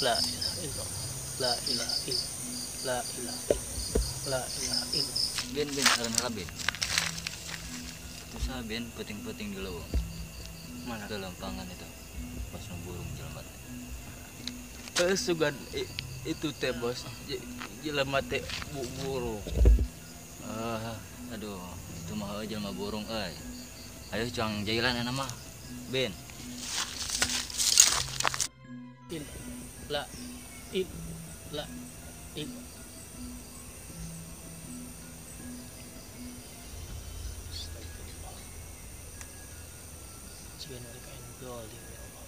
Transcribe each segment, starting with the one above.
La ilaha illallah. La ilaha illallah. La ilaha illallah. La ilaha illallah. Ben ben saran heula Ben. Itu Ben puting-puting di leuweung. Mana? Ke lempangan itu. Pas nu burung jelema teh. Sugan itu teh bos jelema teh burung. Aduh, itu mah jelema burung euy. Ayo cang jailan eta mah. Ben. Il la il la il. Ya Allah.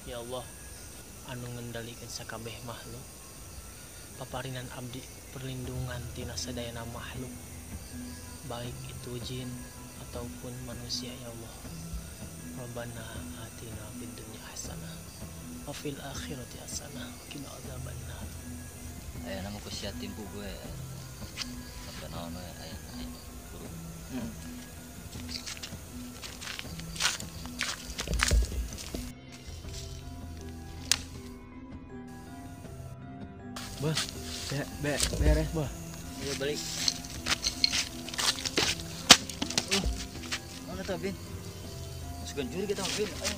Ya Allah, anu ngendalikan sakabeh makhluk. Paparinan abdi perlindungan tina sadayana makhluk, baik itu jin ataupun manusia ya Allah. Rabbana atina fid dunya hasanah wa fil akhirati hasanah wa qina adzabannar. Aya nama ku sia timpu gue. Apa naon we aya burung. Bos, beres bos. Ayo balik. Mana tuh Bin? Masukkan juri kita Bin. Ayo.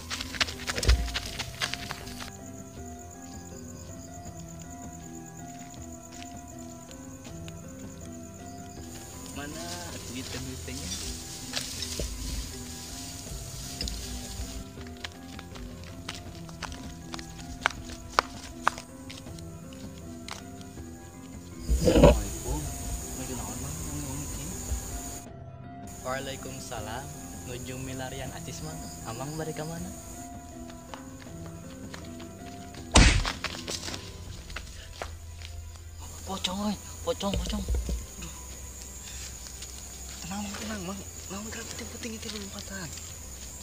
Mana duit-duitnya? Assalamualaikum. Nuju naon mah wengi-wengi kieu? Waalaikumsalam. Nuju milarian acis mah. Amang bari ka mana? Pocong euy, pocong, pocong. Aduh. Tenang, tenang, Mang. Naon geura penting-penting itu lompatan.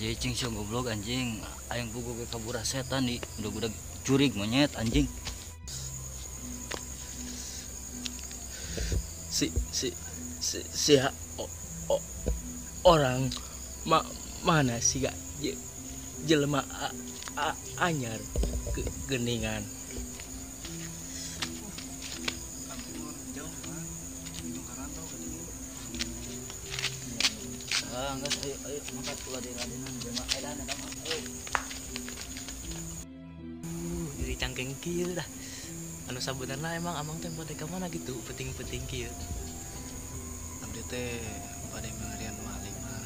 Jecing sia goblok anjing. Aing puguh ge kabura setan di udah-udah curig monyet anjing. Si si si si o, o, orang mana sih gak jelema anyar geningan. Ah, enggak, ayo ayo mangkat ulah di-radenan jelema edan eta mah. Ayo. Jadi cangkeng kieu dah. Anu sabenerna emang amang teh bade ka mana gitu penting-penting kieu. Abdi teh bade milarian wali mah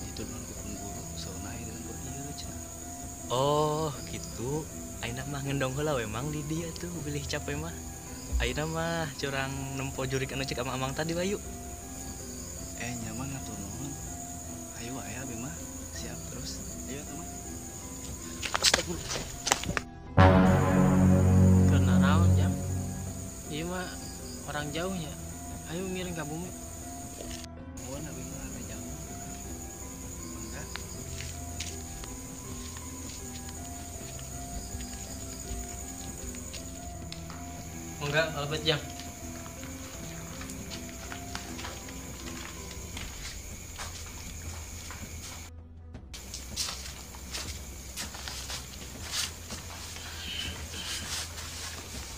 dituduhan ku pun guru sauna ieu dengan ieu cenah. Oh, gitu. Ayeuna mah ngendong heula we mang di dieu tuh bilih capek mah. Ayeuna mah curang nempo jurik anu cek amang-amang tadi bayu. Nya mah ngatur nuhun. Ayo aya abdi mah siap terus. Ayo atuh mah. Astagfirullah. Naon jam? Ieu mah orang jauhnya. Ayo ngiring ka bumi. Nuhun abdi mah rada jauh. Mangga. Mangga kalebet jam.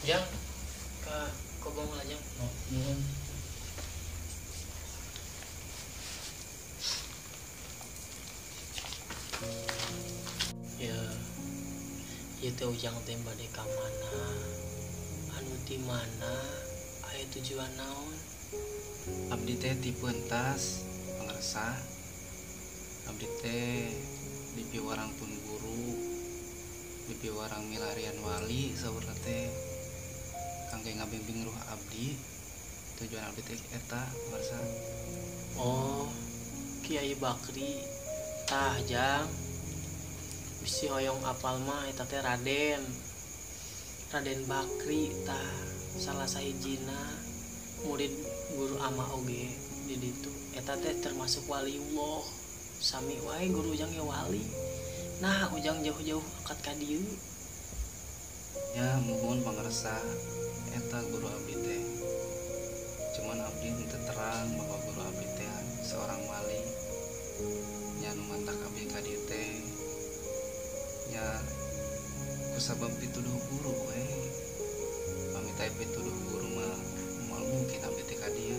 Jang, ke kobong lah jang. Oh, nuhun. Ya, ieu teh ujang teh bade ka mana? Anu di mana? Aya tujuan naon? Abdi teh ti pentas pangersa. Abdi teh di piwarang pun guru, di piwarang milarian wali saurna teh. Kangge ngabimbing ruh abdi, tujuan abdi teh eta pangersa. Oh, Kiai Bakri. Tah jang. Bisi hoyong apal mah eta teh Raden. Raden Bakri tah salah sahijina murid guru ama oge di ditu. Eta teh termasuk waliullah. Sami wae guru ujang ge wali. Nah, ujang jauh-jauh angkat ka dieu. Ya, muhun pangersa eta guru abdi teh. Cuman abdi henteu terang bahwa guru abdi teh seorang wali. Nya nu mantak abdi ka dieu teh nya Kusabab pituduh guru we. Pamit aya pituduh guru mah moal mungkin abdi teh ka dieu.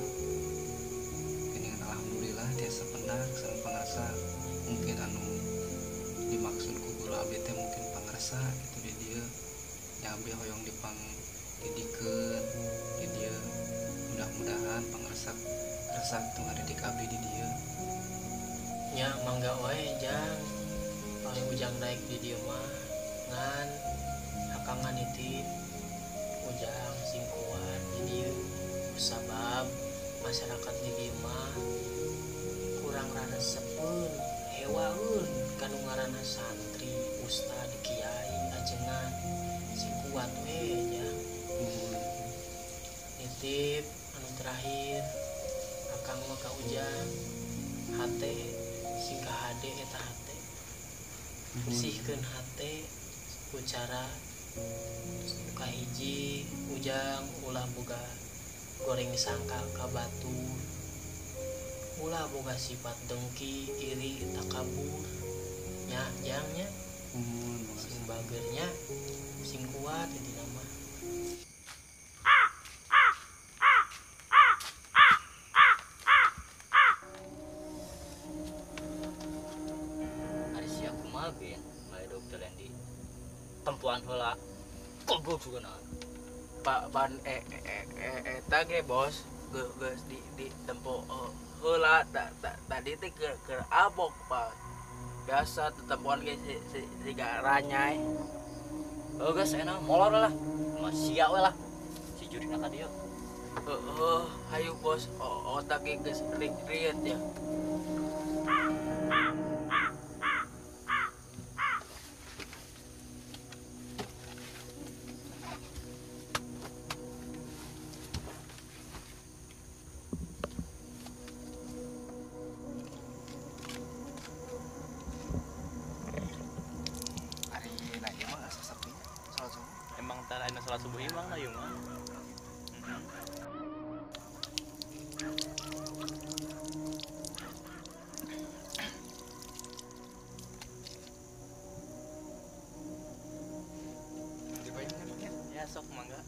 Geuningan alhamdulillah tiasa pendak sareng pangarsa mungkin anu dimaksud ku guru abdi teh mungkin pangarsa kitu di dieu. Nya abdi hoyong dipang didikeun di dieu. Mudah-mudahan pangarsa resep tu ngadidik abdi di dieu. Nya mangga wae jang. Paling ujang daek di dieu mah ngan akangan nitip ujang sing kuat di dieu. Sabab masyarakat di dieu mah kurang raresepeun hewaeun kanu ngaranna santri, ustad, kiai, ajengan sing kuat we jang. Nitip anu terakhir akang mah ka ujang hate sing kahade eta hate bersihkeun hate ku cara kahiji ujang ulah boga goreng sangka ka batur ulah boga sifat dengki iri takabur nya jang nya sing bagernya sing kuat intina mah. Ari sia kumaha bin bae dokter di tempuan heula goblok sugana. Pak ban eta ge bos geus di tempo heula tadi teh keur abok Pak. Biasa tetempuan ge siga ranyai. Oh geus enak molor lah. Masih sia we lah. Si jurina ka dieu. Heeh, hayu bos otak ge geus rieut ya. Emang tara anu salat subuh imang lah ieu mah. Ya sok mangga.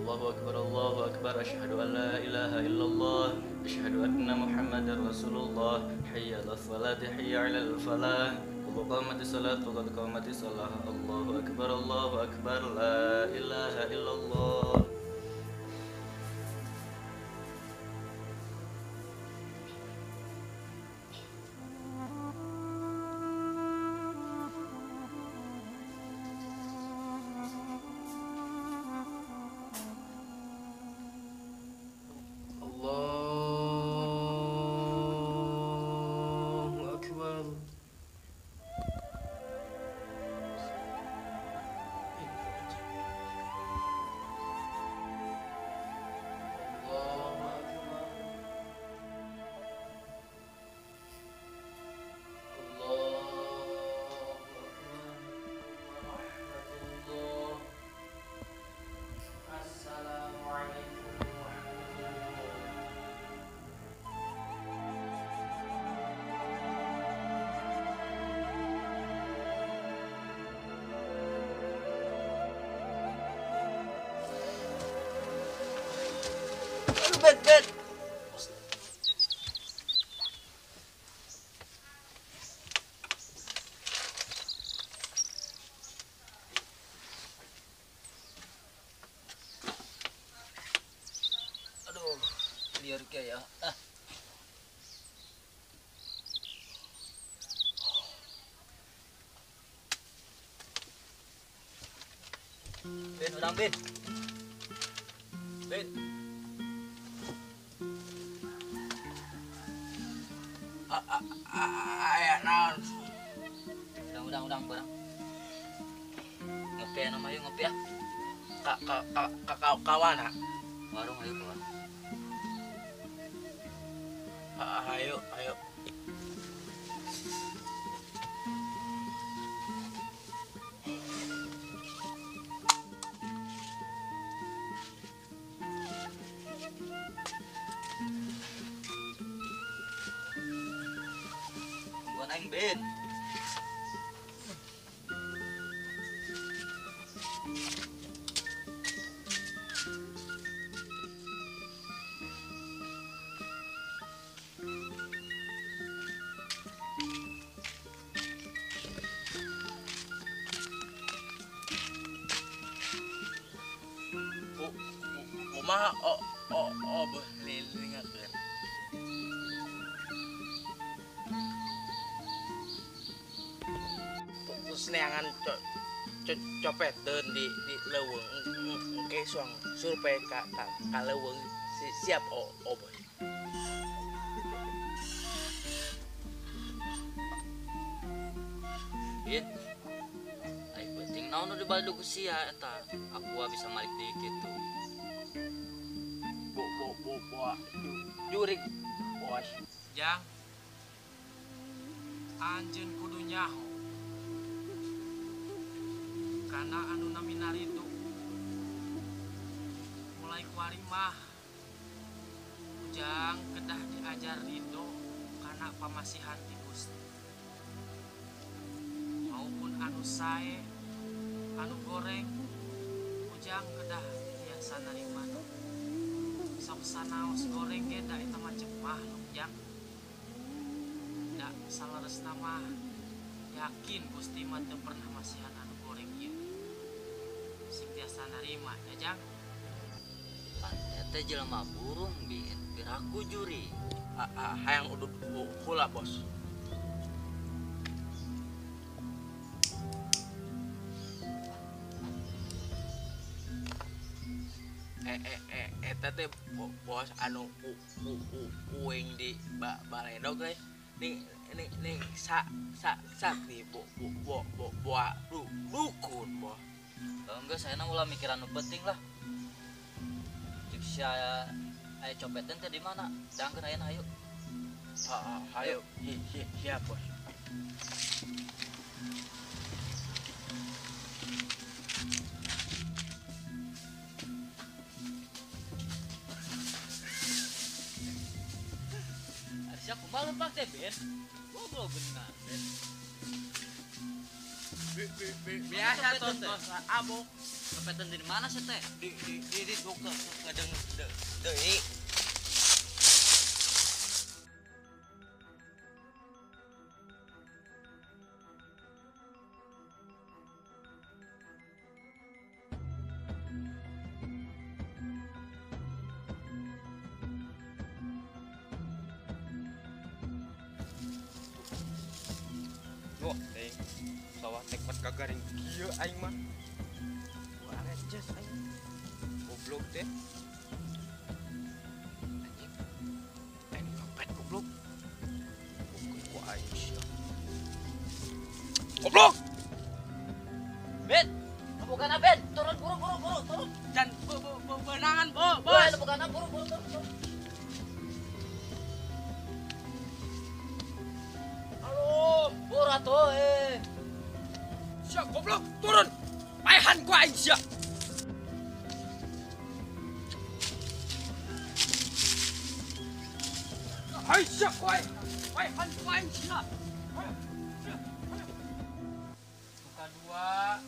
Allahu akbar, Allahu akbar, asyhadu an la ilaha illallah, asyhadu anna Muhammadar Rasulullah, hayya 'alas salati, hayya 'alal falah, qad qamatis salat, qad qamatis salah, Allahu akbar, Allahu akbar, la ilaha illallah. Allahu akbar. Allahu akbar. Allahu akbar. Warahmatullah. Assalamualaikum warahmatullahi. Bet bet. Aduh, liar kieu ya. Ah. Bin, urang bin. Bin. Aya naon? Udang barang. Ngopi nama yuk ngopi ah. Ka kawana. Warung ayo kawan. Ayo ayo. Bukan aing Ben. Kumaha o beuh lingakeun. Terus neangan copeteun di leuweung engke suang survei ka leuweung siap o beuh. Bin. Ai penting naon nu dibaledog ku sia eta. Aku bisa malik deui kitu. Bo jurig bos. Jang, anjeun kudu nyaho kana anu namina ridho. Mulai kuari mah ujang kedah diajar ridho kana pamasihan ti Gusti. Maupun anu sae, anu goreng, ujang kedah biasa narima. Sok sanaos goreng ge da eta mah cek makhluk jang. Da saleresna mah yakin Gusti mah teu pernah masihan anu goreng ieu. Sing tiasa narima nya jang. Pan eta jelema burung Bin, piraku juri. Hayang udud heula bos. Eta teh bos anu uing di baledog teh ning sa sakti bo bo bo boa dukun bos. Enggak, saya ulah mikiran nu penting lah. Cik sia aya copetan teh di mana? Dangkeun ayeuna hayu. Hayu siap bos. Siap kumaha leupak teh Ben? Goblok bener Ben. Biasa tos abok. Copetan di mana sih teh? Di ke deung deui. Wah, teh sawah tekmat gagaring kieu aing mah. Wah, areces aing. Goblok teh. Anjing. Aing nyopet goblok. Bukan ku aing sia. Goblok. Ben, bukan Ben, turun buru buru turun. Jan benangan, bos. Bukan buru buru turun. Buru atuh eh. Sia goblok, turun. Paehan ku aing sia. Hai sia ku aing. Paehan ku aing sia. Kadua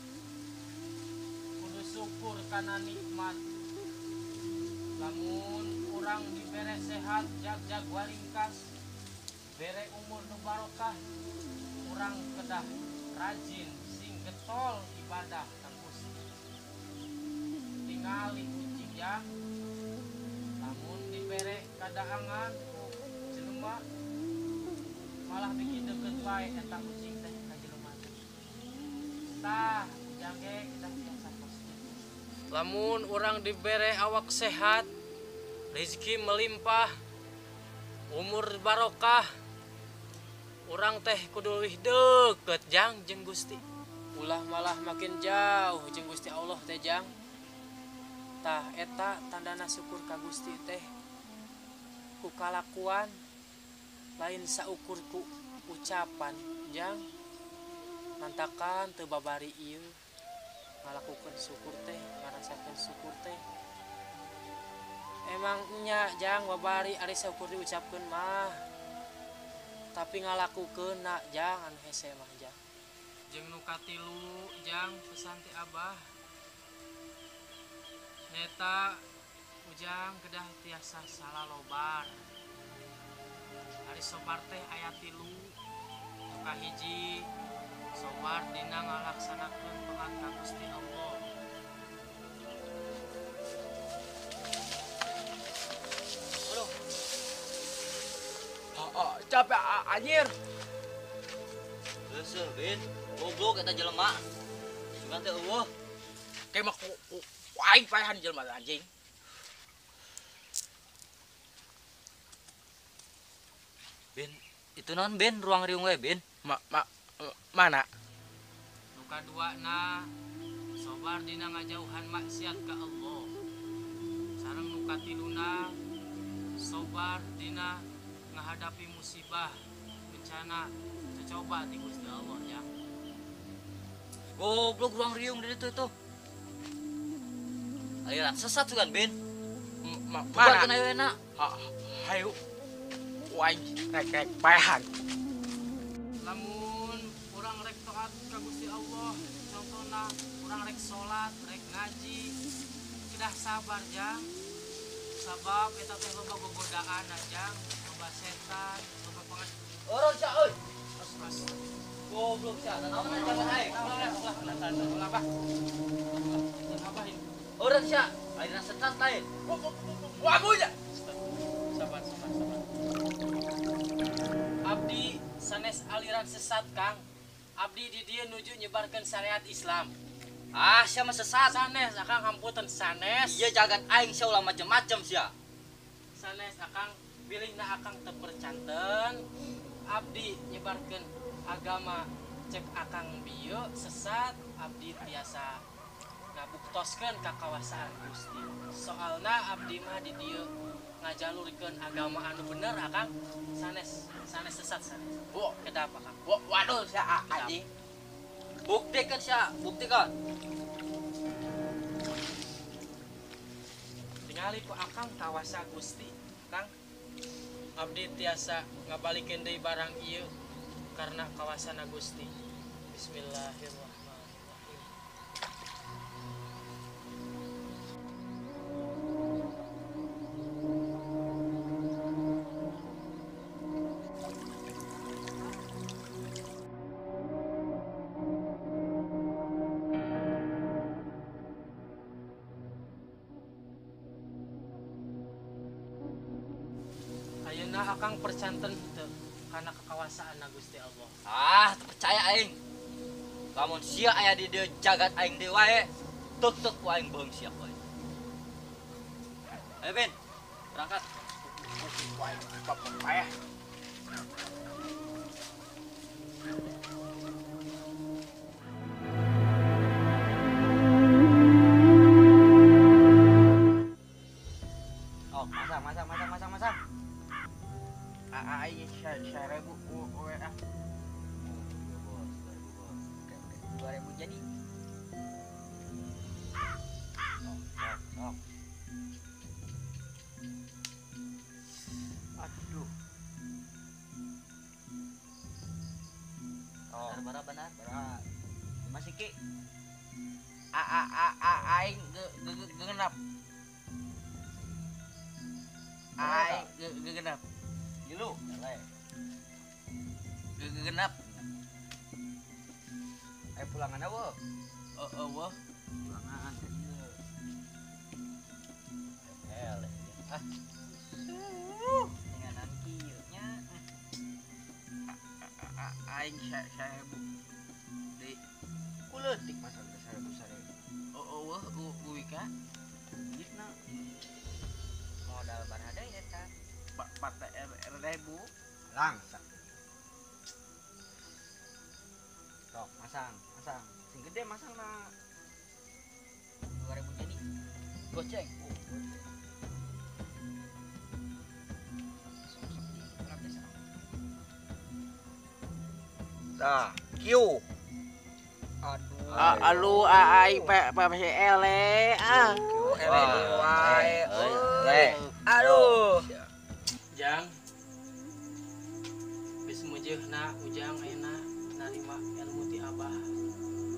kudu syukur kana nikmat. Lamun urang dibere sehat jag-jag waringkas, bere umur nu barokah, urang kedah rajin sing getol ibadah ka Gusti. Tingali ucing ya, lamun dibere kadahangan ku jelema malah bikin deket bae eta ucing teh ka jelema teh. Tah, ujang ge kita biasa kos. Lamun urang dibere awak sehat, rezeki melimpah, umur barokah, Urang teh kudu leuwih deukeut jang jeung Gusti. Ulah malah makin jauh jeung Gusti Allah teh jang. Tah eta tandana syukur ka Gusti teh ku kalakuan lain saukur ku ucapan jang. Mantakan teu babari ieu ngalakukeun syukur teh, ngarasakeun syukur teh. Emang nya jang babari ari saukur diucapkeun mah. Tapi ngalakukeun na jang anu hese mah jang. Jeung nu katilu jang pesan ti Abah. Nyaeta ujang kedah tiasa salalobar. Ari sobar teh aya tilu. Nu kahiji sobar dina ngalaksanakeun taat ka Gusti Allah. Aduh. Oh, capek anjir. Geus Ben, goblok eta jelema. Sugan teh eueuh. Kayak mah ku aing paehan jelema anjing. Ben, itu naon Ben ruang riung we Ben? Mana? Nu kaduana sobar dina ngajauhan maksiat ka Allah. Sareng nu katiluna sobar dina ngahadapi musibah, bencana, coba di Gusti Allah ya. Goblok ruang riung di ditu itu. Aliran sesat sugan Ben. Mana? Ayo enak. Hayu. Wah, rek paehan. Lamun urang rek taat ka Gusti Allah, contohna urang rek salat, rek ngaji, kedah sabar jang. Sabab eta teh loba gogodaan jang, loba setan, loba pangan. Orang sia euy. Mas. Goblok sia, naon jalan aing. Ulah bah. Ulah ini. Orang sia, aliran sesat lain. Wah, ya. Sabar, sabar, sabar. Abdi sanes aliran sesat, Kang. Abdi di dieu nuju nyebarkeun syariat Islam. Ah, sia mah sesat. Sanes, Akang hampunten sanes. Iya jagat aing sia ulah macem-macem sia. Sanes, Akang bilihna Akang teu percanten. Abdi nyebarkeun agama cek Akang bieu sesat, abdi tiasa ngabuktoskeun ka kawasaan Gusti. Soalna abdi mah di dieu ngajalurkeun agama anu bener Akang. Sanes, sanes sesat sanes. Wo, kedap Akang. Wo, waduh sia anjing. Buktikan sia, buktikan. Tingali ku Akang kawasa Gusti, Kang. Abdi tiasa ngabalikeun deui barang ieu karena kawasana Gusti. Bismillahirrahmanirrahim. Ayeuna Akang percanten henteu kana kekawasaan Gusti Allah. Ah, teu percaya aing. Lamun sia aya di dieu jagat aing deui wae, tek-tek ku aing beung sia wae. Ayo Ben, berangkat. Wae, payah. Oh, masang, masang, masang, masang, masang. Aing 1000 WA. Bos, 2000 bos. Oke, oke. 2000 jadi. Sok, sok, sok. Aduh. Oh, benar benar. Berat. Masih ki. A a a a aing genep. Aing genep. Gilu, eleh. Genep. Ayo pulangan eueuh. Eueuh. Pulangan ka dieu. Eleh. Ah. Tinganan kieu nya. Aing 1000. Di kuleutik masang teh 1000 1000. Eueuh uwi ka. Duitna. Modal baraha deui eta? 4 ribu. Langsak. Gede masangna. 2000 jadi. Goceng. Tah, kieu. Aduh. Aduh ai P P L ah. L wae. Aduh. Jang. Geus meujeuna Ujang ayeuna narima ilmu ti Abah.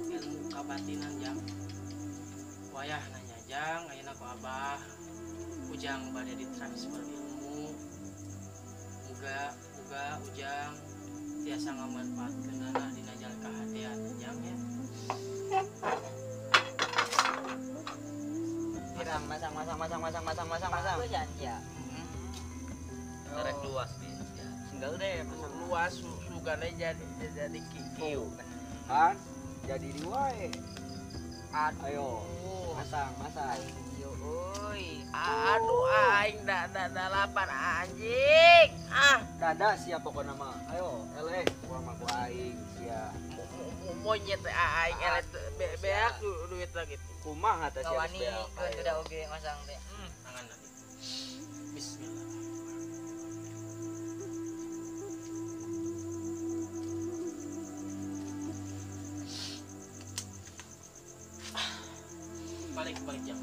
Ilmu kabatinan Jang. Wayah nanya Jang ayeuna ku Abah. Ujang bade ditransfer ilmu. Muga muga Ujang tiasa ngamanfaatkeunana dina jalan kahadean Jang ya. Masang masang masang masang masang masang masang. Ya. Tarik luas nih. Tinggal deh masang luas sugane jadi kieu. Han, jadi di wae. Ayo, masang masang. Yo euy. Aduh aing da dalapan anjing. Ah, dada sia pokona mah. Ayo, eleh gua mah ku aing sia. Monyet aing eleh beak duit lagi. Kumaha teh sia wani udah oge masang teh. Tangan lagi. Bismillah. Balik balik jam.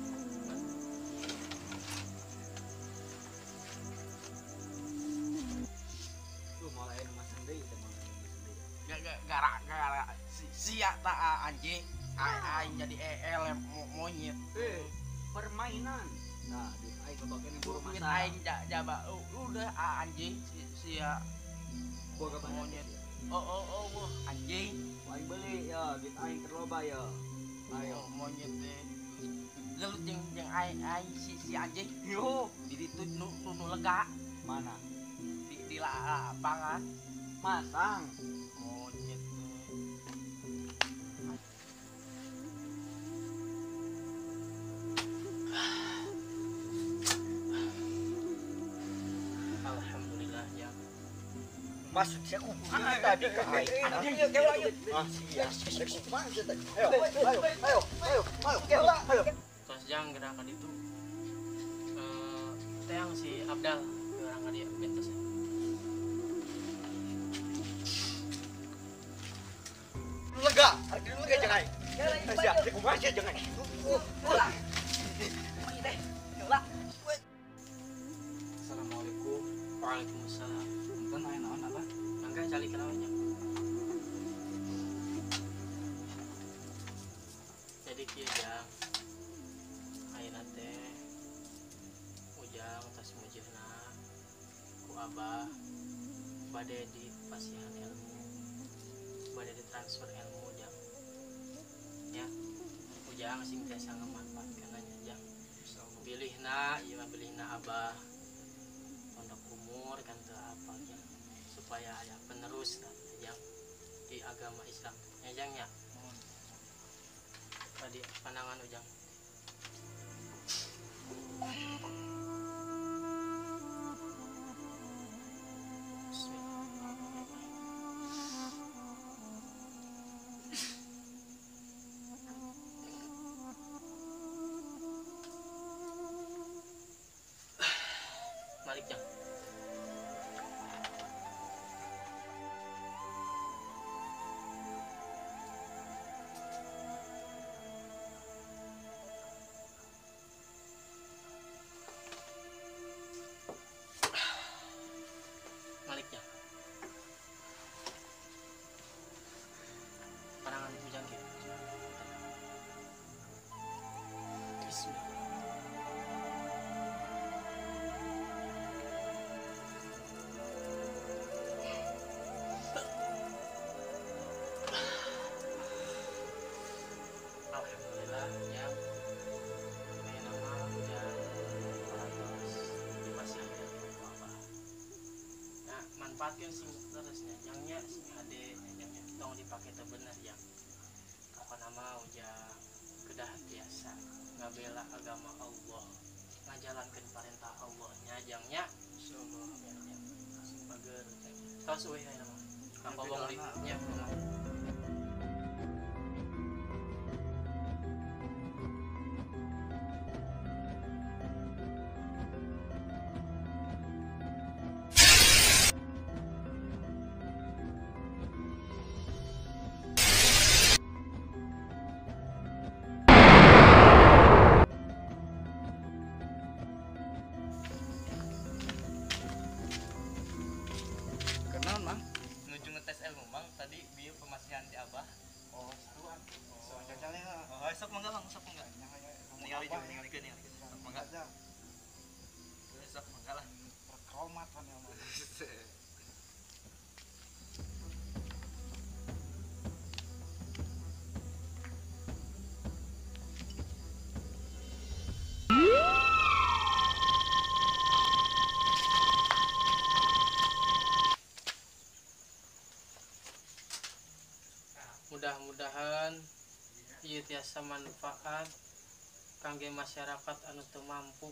Tuh malah anu masang deui teh malah masang deui. Gara-gara sia ta anjing aing jadi EL monyet. Permainan. Nah, di aing kebakene buru masang. Aing jaba udah anjing sia boga monyet. Oh oh oh anjing. Aing beli ya, duit aing terloba ya. Ayo monyet teh. Gelut jeung jeung aing aing si anjing. Yo, di ditu nu nu lega. Mana? Di lapangan. Masang. Monyet. Alhamdulillah ya. Maksud saya kumaha tadi ka aing. Ah, sia. Kumaha tadi? Ayo, ayo, ayo, ayo, ayo, ayo. Tos jang gerak ka ditu. Teang si Abdal urang ka dieu bentos. Lega, arti lega jangan aing. Sia, kumaha sia jangan. Assalamualaikum. Waalaikumsalam. Punten aya naon Abah? Mangga calik kenalnya. Jadi kieu Jang. Ayeuna teh Ujang tas mujeuhna ku Abah bade dipasihan ilmu. Bade ditransfer ilmu Jang. Ya. Ujang sing tiasa ngamanfaatkeunana Jang. Pilihna ieu mah pilihna Abah. Pondok umur kan teu apa ya supaya ada penerus lah yang di agama Islam ya Jang ya. Tadi pandangan Ujang. Bismillahirrahmanirrahim. Balik Jang. Balik Jang. Pandangan Ujang kieu. Bismillah. Alhamdulillah yang ayeuna mah Ujang parantos dipasihan ilmu ku Abah. Nah, manfaatkeun sing leresnya jangnya sing hade jangnya tong dipake teu bener jang. Pokona mah Ujang kedah tiasa ngabela agama Allah, ngajalankeun parentah Allah nya jangnya. Insyaallah ya jang. Sing bager jang. Tos euy ayeuna mah. Kampobong deui nya. Mugi tiasa manfaat kangge masyarakat anu teu mampu.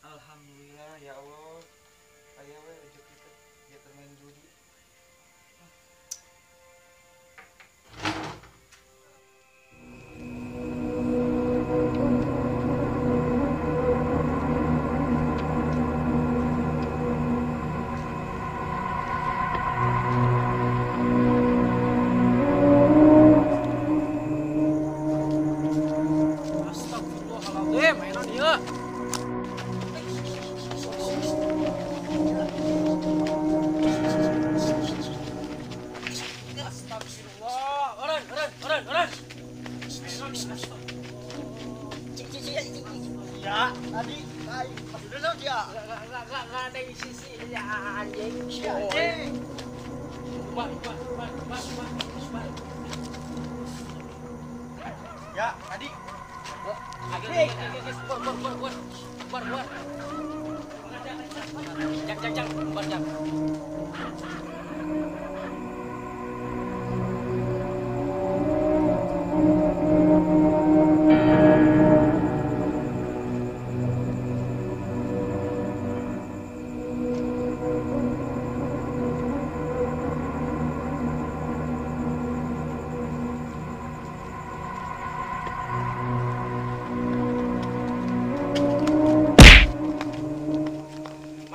Alhamdulillah ya Allah, aya we rezeki teh dia main judi. Astagfirullahaladzim, mainan ieu. Astagfirullah. Oren, oren, oren, oren. Ya, tadi tai, sudah ya. Enggak ada isi sih ya anjing. Anjing. Bar, bar, bar, bar, bar. Ya, tadi. Bar, bar, bar, bar. Bar, bar. Jak, jak, jak, bar, jak.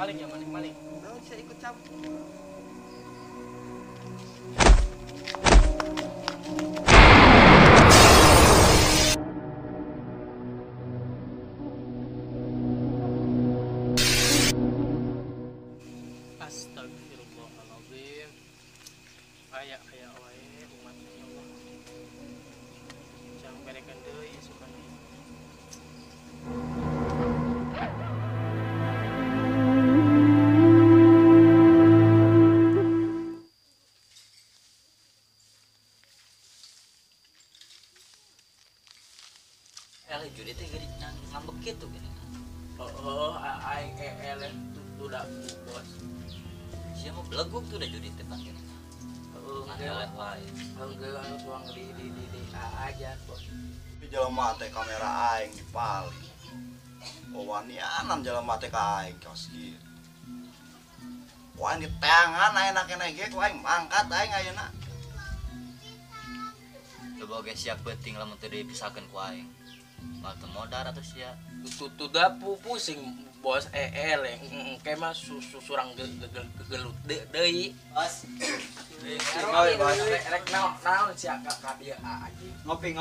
Maling ya, maling, maling. Belum bisa ikut campur. Astagfirullahaladzim. Aya aya wae umat ya Allah. Jangan berekeun deui isukan. Ngambek kitu gini. Oh, aing eleh tuh bos. Sia mah beleguk tuh udah judi teh pan gini. Heeh, eleh wae. Heeh, anu tuang di aja bos. Di jelema teh kamera aing dipaling. Oh wanianan jelema teh ka aing kaos kieu. Ku aing diteangan ayeuna keneh ge ku aing mangkat aing ayeuna. Coba ge sia peuting lamun teu dipisahkeun ku aing. Mal teu modar atuh sia. Tuh pusing bos eleh engke mah surang gelut deui. Bos. Rek naon sia ka dieu anjing. Ngopi.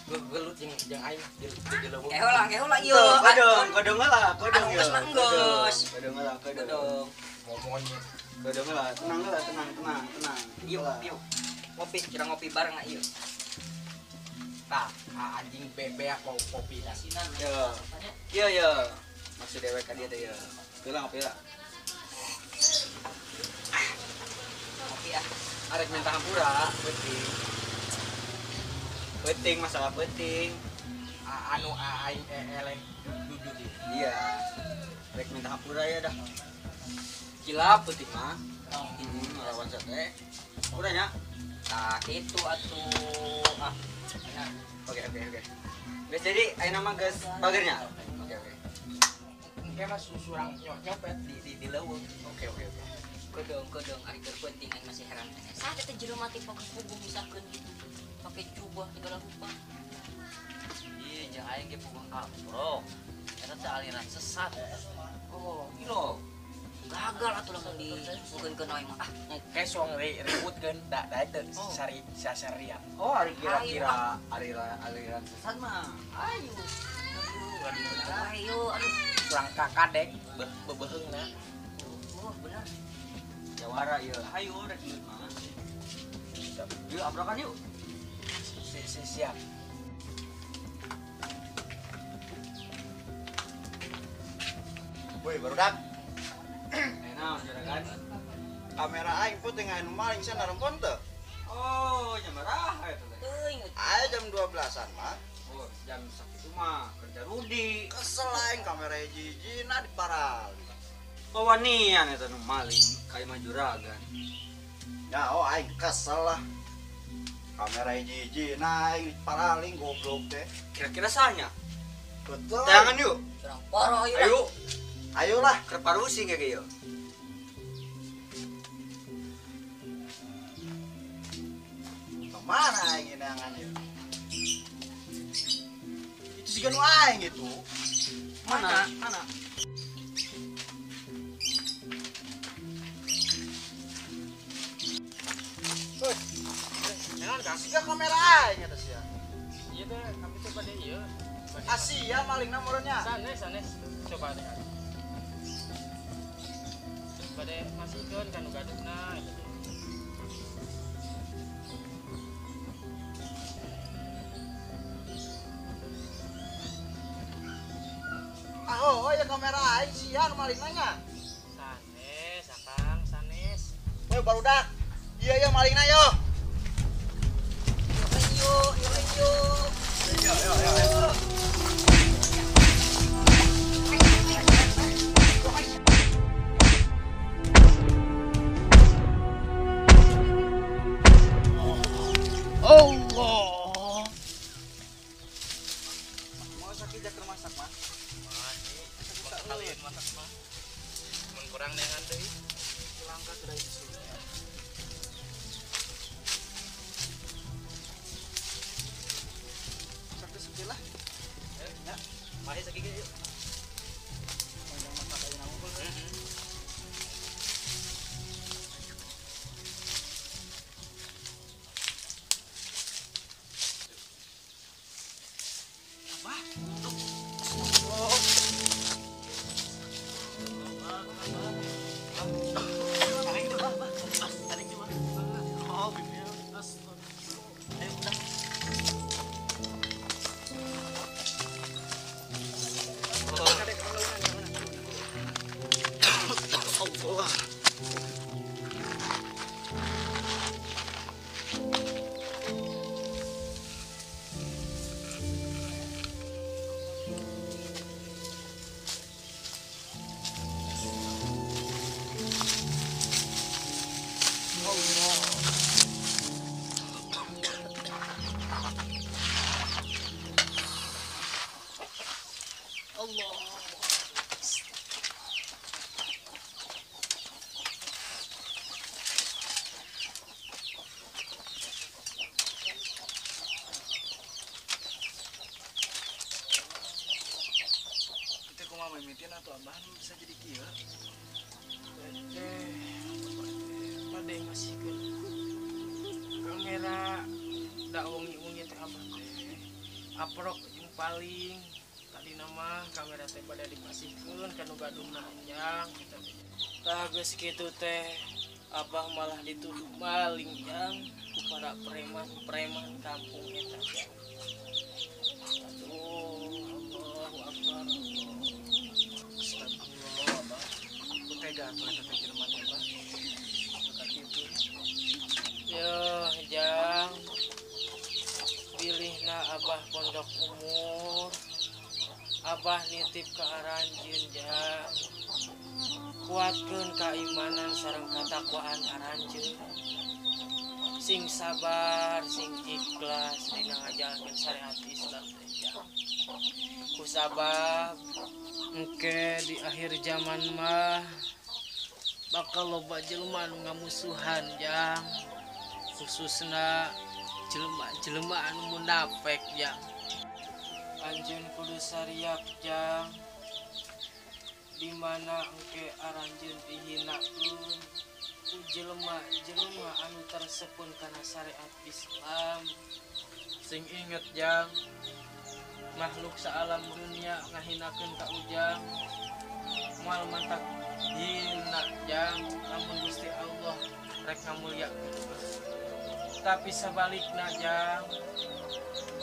Gelut jeung aing gelut. Kehola ieu. Kodong lah, kodong. Anu geus mah geus. Kodong lah, kodong. Ngomongnya. Kodong lah, tenang lah, tenang. Yuk. Ngopi, kira ngopi bareng ieu. Tah, anjing bebeak kopi asinan. Yo. Iya ya. Maksud dewek ka dieu teh ya. Ngopi lah, ngopi lah. Ngopi ah. Arek minta hampura, penting. Penting masalah penting. Anu aing eleh jujur. Iya. Rek minta hampura ya dah. Kilap penting mah. Lawan sate. Udah nya. Tah itu atuh. Ah. Oke. Guys, jadi ayeuna mah geus bagernya. Oke. Engke mah surang nyopet di leuweung. Oke. Kodong ari keur penting aing masih heran. Saha teh jelema teh pake puguh misalkeun gitu. Pake jubah segala rupa. Ih, jeung aing ge puguh kaprok. Eta teh aliran sesat. Oh, gila. Gagal atuh lamun dibukeun aing mah. Ah, engke soang ributkeun da teu sari sasarian. Oh, ari kira-kira aliran sesat mah. Ayo. Ayo, aduh. Surang kakadek bebeheungna. Oh, bener. Jawara ieu. Hayu rek duit mah. Yuk abrakan yuk. Siap. Woi, barudak. Naon juragan? Kamera aing peuting anu maling sia narempon teu? Oh, jam baraha eta teh? Teuing. Aya jam 12-an mah. Oh, jam sakitu mah kerja Rudi. Kesel aing kamera hiji-hijina diparali. Wawanian eta nu maling ka imah juragan. Ya, oh aing kesel lah. Kamera hiji-hijina aing diparaling goblok teh. Kira-kira sahnya? Betul. Tangan yuk. Surang poro ayo. Ayo. Ayolah, keur parusing ge ieu. Kemana aing neangan ieu? Itu siga nu aing itu. Mana? Mana? Woi. Jangan kasih ke kamera aing eta sia. Ieu teh kami teh bade ieu. Asia malingna meureunnya. Sanes coba deh. Bade masihkeun ka nu gaduhna eta teh. Ah, oh ya kamera aing sia nu malingna nya. Sanes, akang, sanes. Woi barudak. Iya ya malingna yo. Yo yo yo. Yo yo yo. Allah. Mau sakit jak masak mah. Kalian masak mah. Mun kurang dengan deui. Langkah sudah itu. Sakit sekilah. Ya. Mari sakit yuk. Panjang masak aja nanggung. Atau abah bisa jadi kieu? Bade ngasihkeun kamera da wengi-wengi teh abah teh aprok jeung paling tadi nama kamera teh bade dipasihkeun ka nu gaduhna jang eta teh. Tah geus kitu teh abah malah dituduh maling jang ku para preman-preman kampung eta jang. Aduh, Allahu Akbar. Astagfirullah abah. Ku tega atuh eta teh jelema teh abah. Maka kitu. Yo, jang. Pilihna abah pondok umur. Abah nitip ka aranjeun jang. Kuatkeun keimanan sareng katakwaan aranjeun. Sing sabar, sing ikhlas dina ngajalankeun syariat Islam teh jang. Ku sabab engke di akhir zaman mah bakal loba jelema anu ngamusuhan jang, khususna jelema-jelema anu munafik jang. Anjeun kudu sariak jang, di mana engke aranjeun dihinakeun ku jelema-jelema anu tersepun kana syariat Islam. Sing inget jang, makhluk saalam dunia ngahinakeun ka ujang moal mantak hina jang, lamun Gusti Allah rek ngamulyakeun. Tapi sabalikna jang,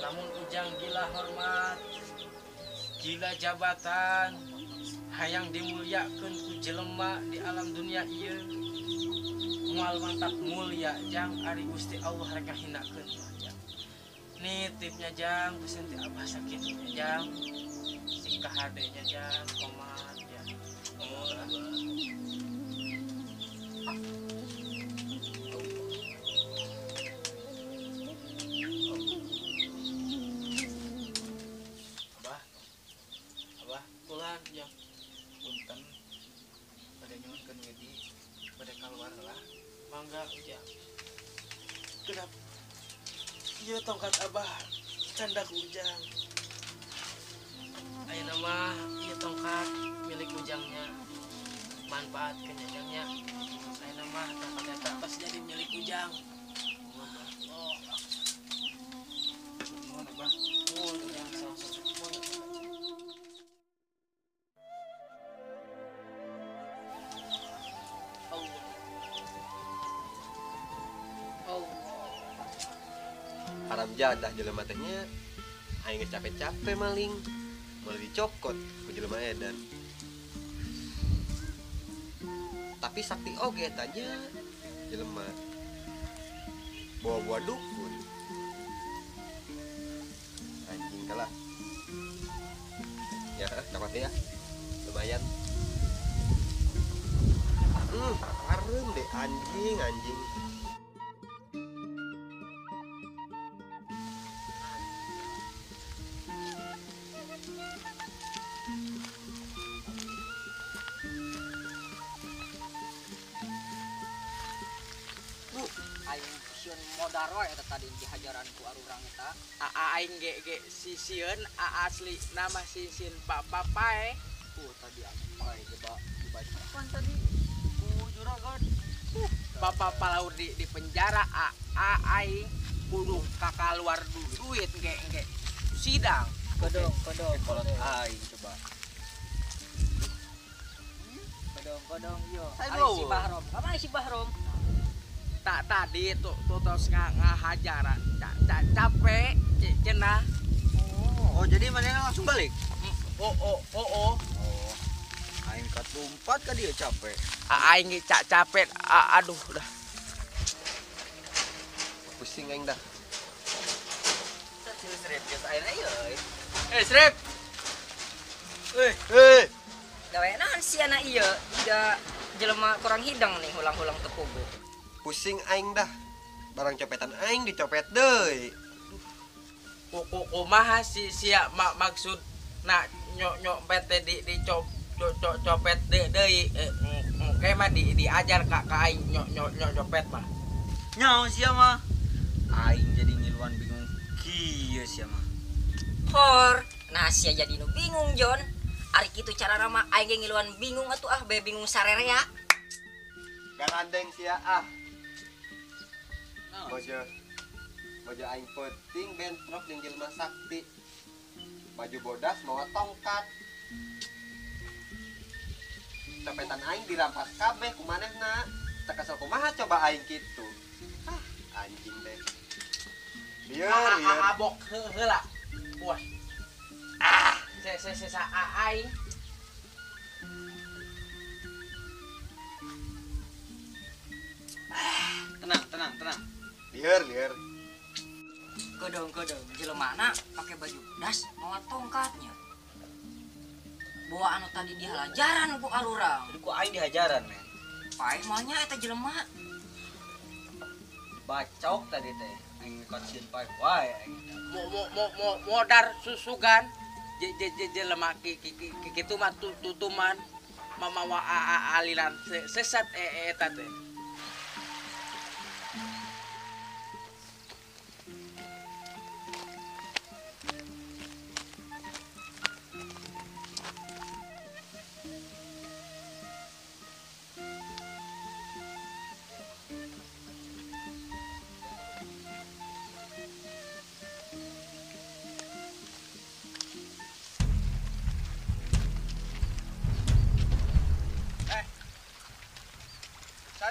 lamun ujang gila hormat, gila jabatan, hayang dimulyakeun ku jelema di alam dunia ieu, moal mantak mulia jang, ari Gusti Allah rek ngahinakeun jang. Nitipnya jang, pesen ti abah sakitunya jang, sing kahadenya jang, komat jang. Oh, abah. Abah, abah, Pulang jang. Punten, bade nyuhunkeun widi, bade kaluar lah. Mangga ujang. Kedap. Ieu tongkat abah candak ujang. Ayeuna mah ieu tongkat milik ujangnya. Manfaatkeun ujangnya. Ayeuna mah tongkat eta tos jadi milik ujang. Oh, Nuhun abah. Nuhun ujang salah-salah. Allah. Allah. Haram jadah jelema teh nya. Aing geus capek-capek maling, malah dicokot ku jelema edan. Tapi sakti oge eta nya jelema. Bawa-bawa dukun. Anjing kalah. Ya, cokot ya. Lumayan. Harum deh anjing, anjing. Aing sieun modar wae eta tadi dihajaran ku arurang eta. Aing ge ge sisieun asli nama sisieun papae. Tadi aing coba dibaca. Pan tadi ku juragan. Papa palaur di penjara aing kudu kakaluar duit ge ge sidang. Kodong kodong kolot aing coba. Kodong kodong yo. Ari si Bahrom. Kamana si Bahrom? Tak tadi tuh tos ngahajaran capek cenah. Oh, jadi mana langsung balik? Oh. Aing katumpat ka dia capek. Aing ge capek. Aduh dah. Pusing aing dah. Srep geus ayeuna ieu. Eh, Srep. Eh. Gawe naon sia na ieu? Jiga jelema kurang hidang nih hulang-hulang teu puguh. Pusing aing dah. Barang copetan aing dicopet deui. Kumaha si sia maksud na nyopet teh di copet deui engke mah diajar ka aing nyopet mah. Nyaho sia mah. Aing jadi ngiluan bingung kieu sia mah. Hor, nah sia jadi nu bingung Jon. Ari kitu cara mah aing ge ngiluan bingung atuh ah be bingung sarerea. Garandeng sia ah. Bojo aing penting bentrok jeung jelema sakti. Baju bodas mawa tongkat. Copetan aing dirampas kabeh ku manehna. Teu kesel kumaha coba aing kitu. Ah, anjing deh. Lieur, lieur. Abok heula. Puas. Ah, se aing. Tenang, tenang, tenang. Lieur, lieur. Kedong-kedong jelemana pakai baju bodas mawa tongkatnya. Bawa anu tadi dihalajaran ku arurang. Jadi ku aing dihajaran, men. Paeh mah nya eta jelema. Bacok tadi teh. Aing ngekot paeh wae aing. Mo modar susugan. Jelema kitu mah tutuman mamawa aliran sesat eta teh.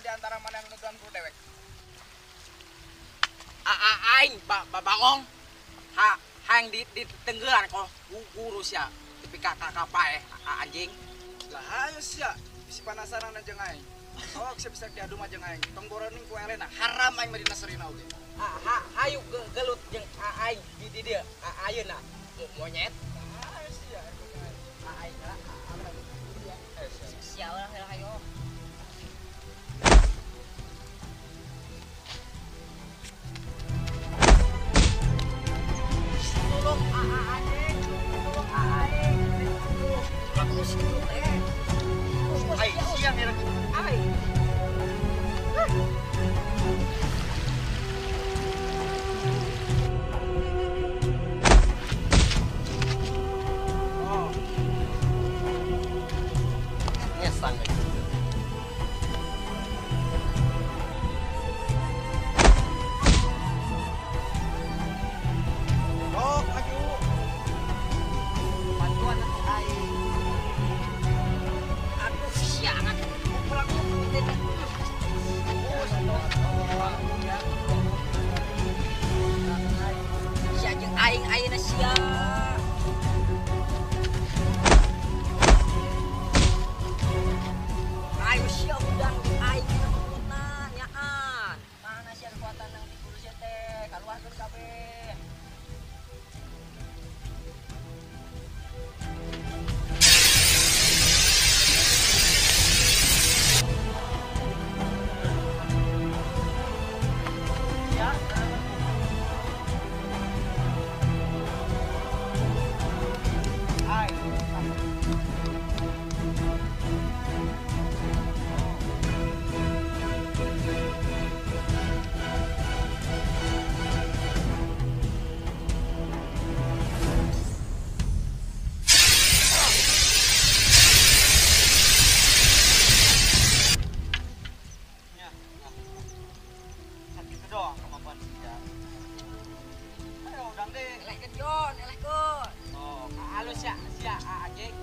Di antara mana yang nuduhan guru dewek? Aing bagong ha hang di tenggelan kok guru sia tapi kakak paeh anjing. Lah hayo sia bisi penasaran jeung aing. Awak sia bisa diadu mah jeung aing. Tong boroning ku elena haram aing mah dina serina oge. Ha hayu gelut jeung aing di dieu ayeuna monyet. Hayo sia aing lah sia ulah hayo. Tolong aing, tolong aing. Aku situ teh. Ai siang era Ai. Oh. Ngesang gitu. Aing ayeuna sia. Ayo sia udang aing kekuatan nyaan. Mana sia kekuatan nang di guru sia teh? Kaluarkeun kabeh. Anjing,